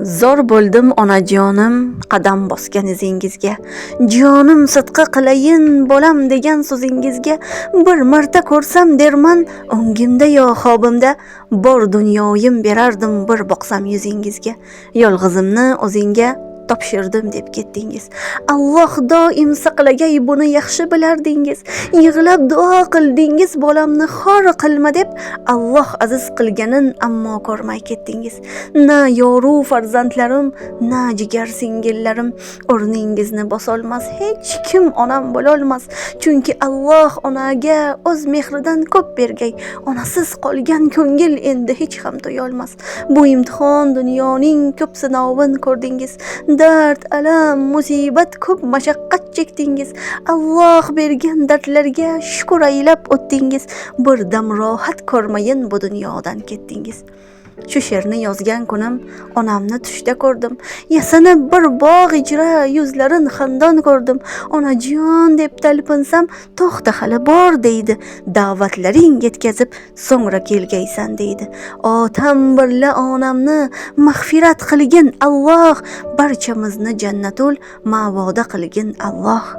Zor bo'ldim, onajonim, qadam bosgan izingizga. Jonim sidqa qilayin bolam degan so'zingizga. Bir marta ko'rsam derman, o'ngimda yo xobimda, bor dunyoyim berardim bir boqsam yuzingizga. Yolg'izimni o'zingga topshirdim deb ketdingiz. Alloh doim saqlagay, buni yaxshi bilardingiz. Yig'lab duo qildingiz bolamni xor qilma deb. Alloh aziz qilganin ammo ko'rmay ketdingiz. Na yoru farzandlarim, na jigar singillarim o'rningizni bosolmas, hech kim onam bo'lolmas. Chunki Alloh onaga o'z mehridan ko'p bergay. Onasiz qolgan ko'ngil endi hech ham to'yolmas. Bu imtihon dunyoning ko'p sinovin ko'rdingiz. Dard, alam, musibat, ko'p mashaqqat chekdingiz. Alloh bergan dardlarga shukr aylab o'tdingiz. Bir dam rohat ko'rmayin bu dunyodan ketdingiz. Shu she'rni yozgan kunim onamni tushda ko'rdim. Yasanib bir bog' ijra yuzlarin xandon ko'rdim. Onajon deb talpinsam, to'xta, hali bor deydi. Da'vatlaring yetkazib so'ngra kelgaysan deydi. Otam birla onamni mag'firat qilgin Alloh, barchamizni jannatul ma'voda qilgin Alloh.